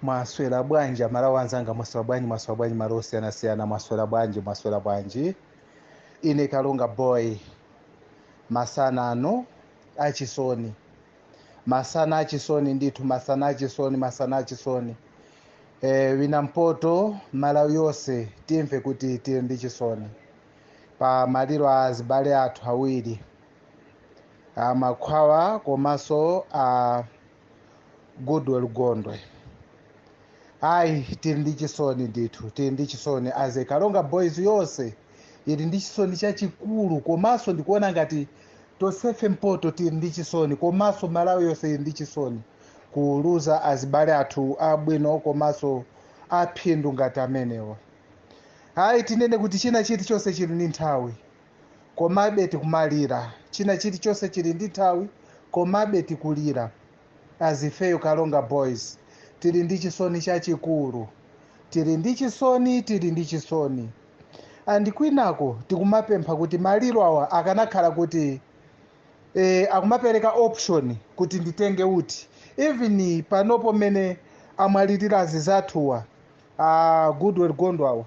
Mwaswera bwanji, Amalawi anzanga? Mwaswera bwanji? Mwaswera bwanji malo osiyanasiyana? Mwaswera bwanji? Mwaswera bwanji? Ine Kalonga Boy, masana ano achisoni, masana achisoni ndithu, masana achisoni, masana achisoni. Wina mpoto Malawi yonse timve kuti tili ndi chisoni pa maliro a azibale athu awiri, a Makhwawa komanso a Goodall Gondwe. Ayi, tili ndi chisoni ndithu, tili ndi chisoni. Aze Kalonga Boys yonse ili ndi chisoni chachikulu, komanso ndikuona ngati tonsefe mpoto tili ndi chisoni, komanso Malawi yonse ili ndi chisoni kuluza azibale athu abwino komanso aphindu ngati amenewa. Ayi, tinene kuti china chilichonse chili ndi nthawi, komabe tikumalira. China chilichonse chili ndi nthawi, komabe tikulira. Azifeyo Kalonga Boys tili ndi chisoni chachikulu, tili ndi chisoni, tili ndi chisoni. And kwinako tikumapempha kuti maliro awa akanakhala kuti akumapereka option kuti nditenge uti. Even panopo mmene amwalirira azizathuwa a Goodall Gondwe awa,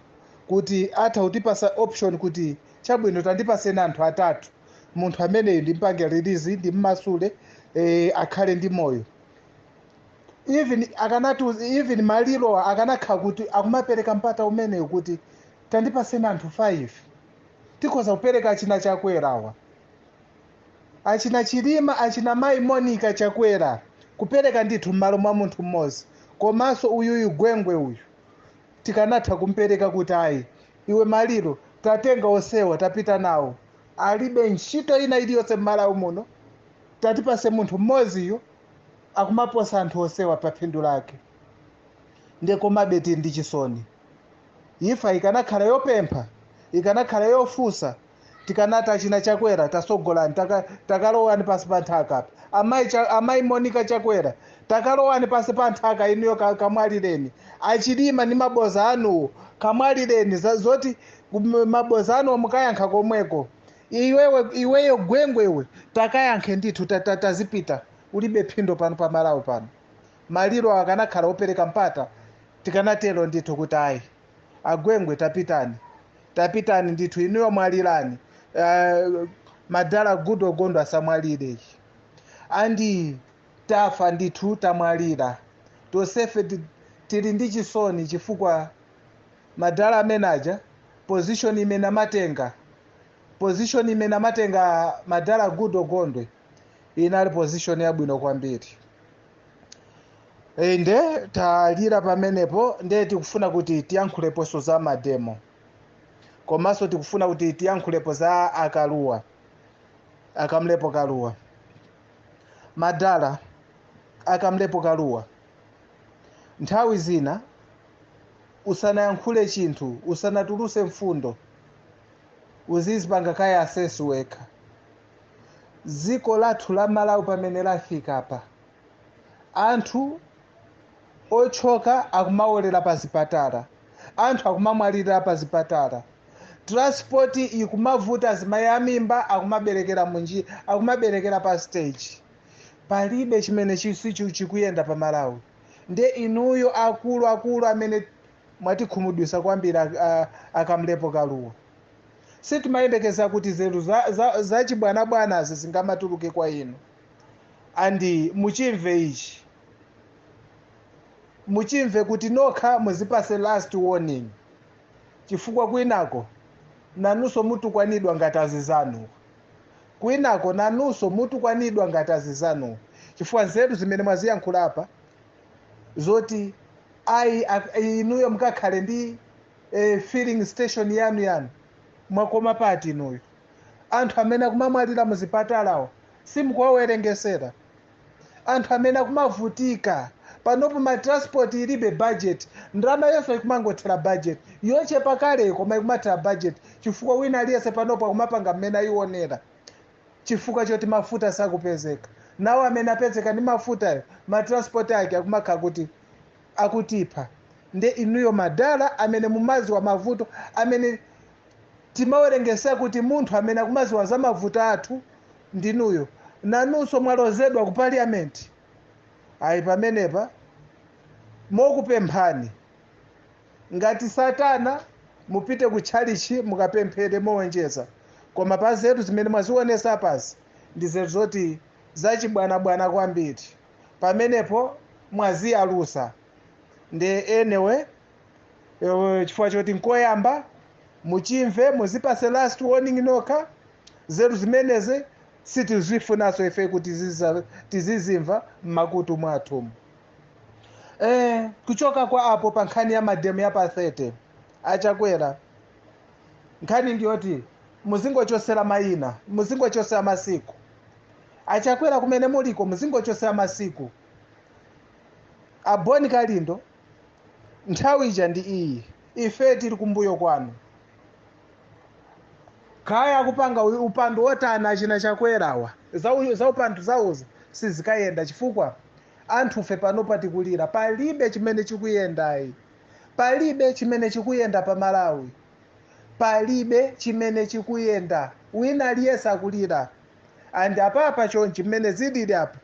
kuti atha kutipasa option kuti chabwino, tandipaseni anthu atatu, munthu ameneyu ndimpange release, ndimmasule, akhale ndi moyo. Even akanati, even maliro akanakhala kuti akumapereka mpata umeneyu kuti tandipaseni anthu 5, tikhoza kupereka achina Chakwera awa, achina Chilima, achina mayi Monica Chakwera, kupereka ndithu m'malo mwa munthu mmodzi. Komanso uyuyu Gwengwe uyu tikanatha kumpereka kuti ayi, iwe maliro tatenga osewa, tapita nawo, alibe ntchito ina iliyonse m'Malawi muno. Tatipase munthu mmodziyo akumaposa anthu osewa pa phindu lake. Ndiye komabe tili ndi chisoni. Imfa ikanakhala yopempha, ikanakhala yofunsa, tikanati achina Chakwera tasogolani, takalowani pasi pa nthaka apa. Amayi Monica Chakwera, takalowani pasi pa nthaka inuyo, kamwalireni. Achilima ndi maboza anuwo, kamwalireni. Zoti maboza anuwo mukayankha komweko. Iweyo Gwengwewe, takayankhe ndithu, tazipita, ulibe phindo pano pa Malawi pano. Maliro akanakhala opereka mpata, tikanatero ndithu kuti ayi, agwengwe tapitani, tapitani ndithu, inuyo mwalirani. Madala Goodall Gondwe asamwalire. And tafa ndithu, tamwalira tonsefe, tili ndi chisoni chifukwa madala amene aja, position imene amatenga, position imene amatenga madala Goodall Gondwe inali position yabwino kwambiri. Inde, talira pamenepo. Ndiye tikufuna kuti tiyankhuleponso za mademo, komanso tikufuna kuti tiyankhulepo za akaluwa, akamlepo Kaluwa. Madala akamlepo Kaluwa, nthawi zina usanayankhule chinthu, usanatuluse mfundo, uzizipanga kaya assess wekha. Dziko lathu la Malawi pamene lafika apa, anthu ochoka akumawolera pa zipatala, anthu akumamwalirira pa zipatala, transport ikumavuta, azimayi amimba akumaberekera munjira, akumaberekera pa stage. Palibe chimene chikuyenda pa Malawi. Nde inuyo akulu akulu amene mwatikhumudwisa kwambiri, akamlepo Kaluwa, sitimayembekeza kuti nzeru zachibwanabwanazi zingamatuluke kwa inu. And muchimve ichi, muchimve kuti nokha muzipase last warning, chifukwa kwinako nanunso mutukwanidwa ngati azizanu, kwinako nanunso mutukwanidwa ngati azizanu, chifukwa nzeru zimene mwaziyankhula apa zoti ayi, inuyo mukakhale ndi filling station yanu yanu, mwakoma pati inuyo? Anthu amene akumamwalira muzipatalawo simukuwawerengesera, anthu amene akumavutika panopo. Ma transport ilibe budget, ndalama yonse ikumangothera budget yochepa kale, koma ikumathera budget chifukwa wina aliyense panopo akumapanga mmene ayionera, chifukwa choti mafuta sakupezeka. Nawo amene apezeka ndi mafutayo, ma transport ake akumakhala kuti akutipha. Nde inuyo madala amene mumaziwa mavuto, amene timawerengesera kuti munthu amene akumaziwa za mavuto athu ndinuyo, nanunso mwalozedwa ku parliament. Ayi, pamenepa Mokupemphani ngati satana, mupite ku tchalichi mukapemphere mowonjeza, koma pa zetu zimene mwazionesa pasi ndi zetu zoti zachibwanabwana kwambiri. Pamenepo mwaziyalusa. Ndi anyway, chifukwa choti nkoyamba muchimve, muzipase last warning nokha. Zetu zimenezi sitizifunanso ife kuti tizizimva m'makutu mwathu. Kuchoka kwa apo, pa nkhani ya mademo ya pa 30, Achakwera, nkhani ndiyoti muzingochosera mayina, muzingochosera masiku. Achakwera, kumene muliko, muzingochosera masiku. Aboni Kalindo, nthawi ija ndi iyi, ife tili kumbuyo kwanu. Kaya kupanga upandu wotani, achina Chakwerawa, za upandu zawuza sizikayenda, chifukwa anthufe panopa tikulira, palibe chimene chikuyendayi, palibe chimene chikuyenda pa Malawi, palibe chimene chikuyenda. Wina aliyense akulira. And apapa chonchi mmene zilili apa,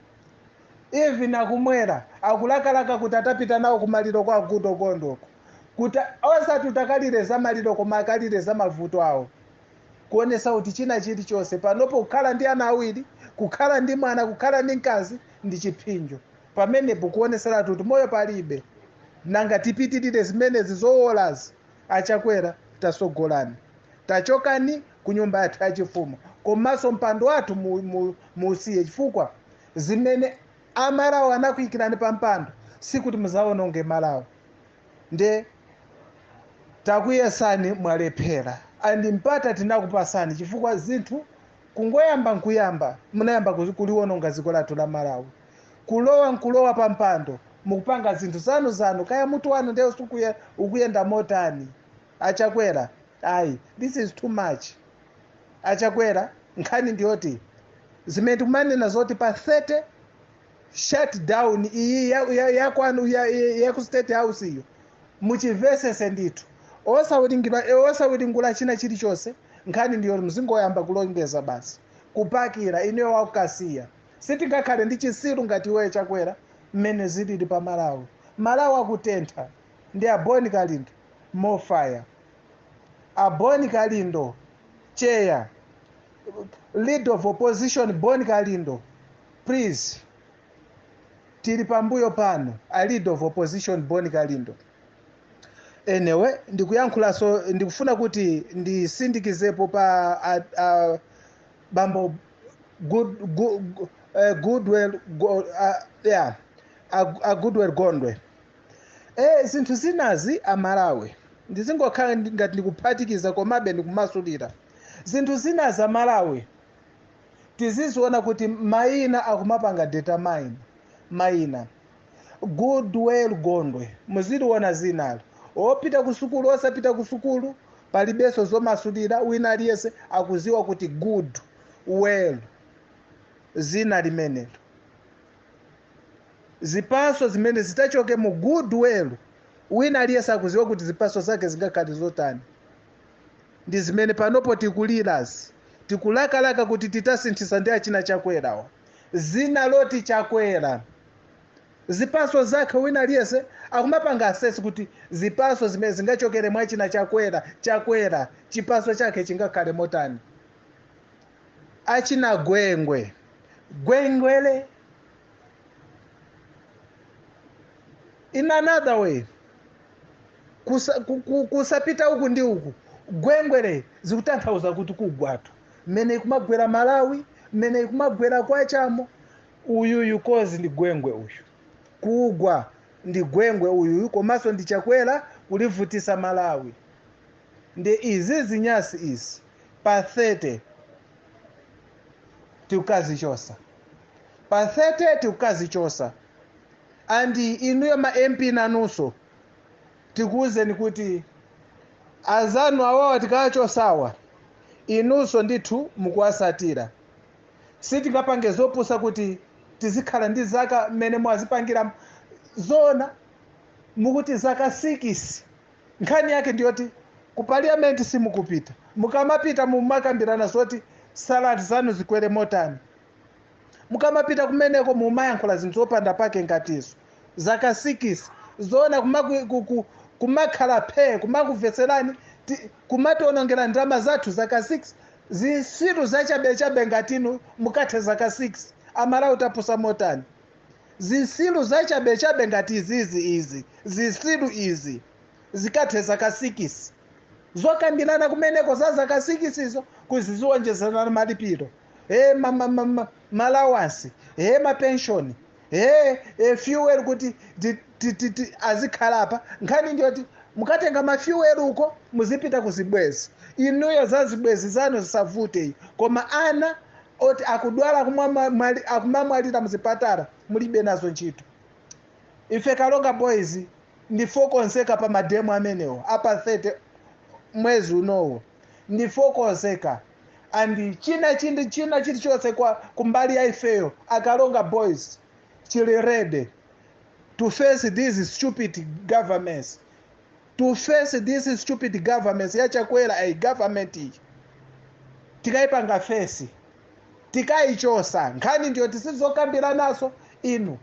even akumwera akulakalaka kuti atapita nawo kumaliro kwa Gudo Gondoko, kuti osati utakalire za maliro koma akalire za mavuto awo, kuonesa kuti china chilichonse panopo, kukhala ndi ana awiri, kukhala ndi mwana, kukhala ndi mkazi ndi chipsinjo. Pamenepo kuoneseratu kuti moyo palibe. Nanga tipitirire zimenezi zowolazi? Achakwera, tasogolani, tachokani ku nyumba yathu yachifumu, komanso mpando wathu musiye, chifukwa zimene Amalawi anakuyikirani pa mpando sikuti muzawononge Malawi. Nde takuyesani, mwalephera, and mpata tinakupasani, chifukwa zinthu kungoyamba nkuyamba munayamba kuliwononga dziko lathu la Malawi. Kulowa nkulowa pa mpando, mukupanga zinthu zanu zanu, kaya mutu wanu ndiye ukuyenda motani. Achakwera, ayi, this is too much. Achakwera, nkhani ndiyoti zimene tikumanena zoti pa 30 shutdown iyi yakwanu ya ku State House iyo, muchimvesese ndithu, osawiringula china chilichonse. Nkhani ndiyo mzingoyamba kulongeza basi, kupakira ineyo wakukasiya. Sitingakhale ndi chisiru ngati iweyo Chakwera mmene zilili pa Malawi. Malawi akutentha. Ndi Aboni Kalindo, mofaya. Aboni Kalindo, chair, leader of opposition, Boni Kalindo, please, tili pambuyo pano, a leader of opposition Boni Kalindo. Anyway, ndikuyankhulanso, ndikufuna kuti ndisindikizepo pa bambo Goodwell yeah, a Goodwell Gondwe. Zinthu zinazi, Amalawi, ndizingokhala ngati ndikuphatikiza, komabe ndikumasulira. Zinthu zinazi, Amalawi, tiziziona kuti mayina akumapanga determine. Mayina Goodwell Gondwe, muziliona zinalo, opita ku sukulu, osapita ku sukulu, palibenso zomasulira. Wina aliyense akuziwa kuti good well zina limenelo, zipaso zimene zitachoke mu Goodwell, wina aliyense akuziwa kuti zipaso zake zingakhale zotani. Ndi zimene panopo tikulirazi, tikulakalaka kuti titasinthisa ndi achina Chakwerawa zina loti Chakwera, zipaso zake wina aliyense akumapanga assess kuti zipaso zimene zingachokere mwachina Chakwera, Chakwera chipaso chake chingakhale motani. Achina Gwengwe, Gwengwele, in another way, kusapita uku ndi uku, Gwengwele zikutanthauza kuti kugwatu mmene ikumagwera Malawi, mmene ikumagwera kwachamo. Uyuyu kozi ndi Gwengwe uyu, kugwa ndi Gwengwe uyuyu, komanso ndi Chakwera kulivutisa Malawi. Ndi izi zinyasi izi, pa 30 tikukazichosa, pa 30 tikukazichosa. And inuyo ma MP nanunso, tikuwuzeni kuti azanu awawa tikawachosawa, inunso ndithu mukuwasatira. Sitingapange zopusa kuti tizikhala ndi zaka mmene mwazipangira zona, mukuti zaka 6. Nkhani yake ndiyoti ku parliament simukupita. Mukamapita mumakambirana zoti salary zanu zikwere motani. Mukamapita kumeneko mumayankhula zinthu zopanda pake ngatizo. Zaka 6 Zoona kumakhala phee, kumakumvetserani, kumationongera ndalama zathu zaka 6? Zisilu zachabechabe ngatinu mukathe zaka 6? Amalawi tapusa motani? Zisilu zachabechabe ngati izizi, izi zisilu izi zikathe zaka 6, zokambirana kumeneko za zaka 6 izo, kuziziwonjezerana malipiro, he ma allowance, he mapenshoni, he fuel kuti azikhala apa. Nkhani ndiyoti mukatenga ma fuel uko, muzipita kuzibwezi inuyo, za zibwezi zanu zisavute iyi, koma ana oti akudwala, akumamwalira muzipatala, mulibe nazo ntchito. Ife Kalonga Boys ndifokonzeka pa ma demo amenewo apa 30 mwezi unowo. Ndifokonzeka and china chindi china chilichonse kwa kumbali ya ifeyo Akalonga Boys chili ready to face these stupid governments, to face this stupid governments yachakwera. A government iyi tikayipanga face, tikayichosa. Nkhani ndiyo tisizokambira naso inu.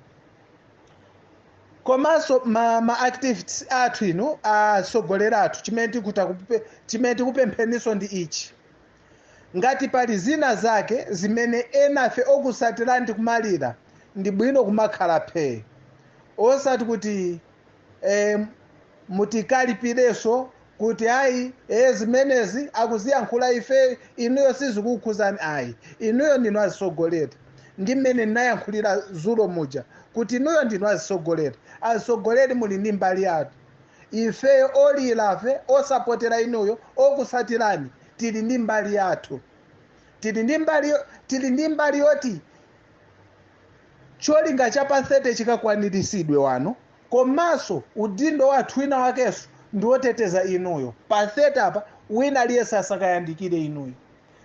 Komanso ma activities athu, inu atsogoleri athu, chimene tikupempheniso ndi ichi: ngati pali zina zake zimene enafe okusatirani tikumalira, ndi bwino kumakhala phee, osati kuti mutikalipireso kuti ayi, zimenezi akuziyankhula ife, inuyo sizikukhuzani. Ayi, inuyo ndinu azitsogoleri. Ndi mmene ndinayankhulira zulo muja kuti inuyo ndinu azitsogoleri. Azitsogoleri muli ndi mbali yathu. Ifeyo olilafe, osapotera inuyo, okusatirani, tili ndi mbali yathu, tili ndi mbali yoti cholinga cha pa 30 chikakwaniritsidwe wano. Komanso udindo wathu wina wakenso ndiwoteteza inuyo pa 30 apa, wina aliyense asakayandikire inuyo.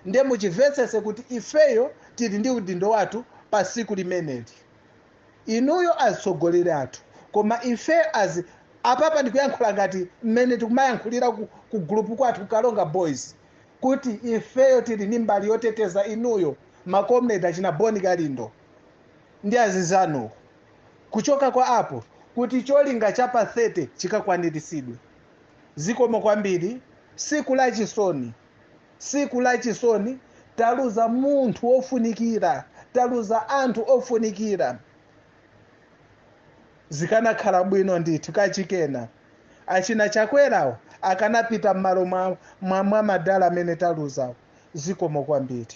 Ndiye muchimvetsese kuti ifeyo tili ndi udindo wathu pa siku limeneli, inuyo azitsogoleri athu. Koma ife azi apapa ndikuyankhula ngati mmene tikumayankhulira ku group kwathu Kalonga Boys, kuti ifeyo tili ndi mbali yoteteza inuyo, ma comrade achina Boni Kalindo ndi azizanuko, kuchoka kwa apo kuti cholinga cha pa 30 chikakwaniritsidwe. Zikomo kwambiri. Siku lachisoni, siku lachisoni. Taluza munthu wofunikira, taluza anthu ofunikira. Zikanakhala bwino ndithu kachikena achina Chakwerawo akanapita m'malo mwa madala amene taluzawo. Zikomo kwambiri.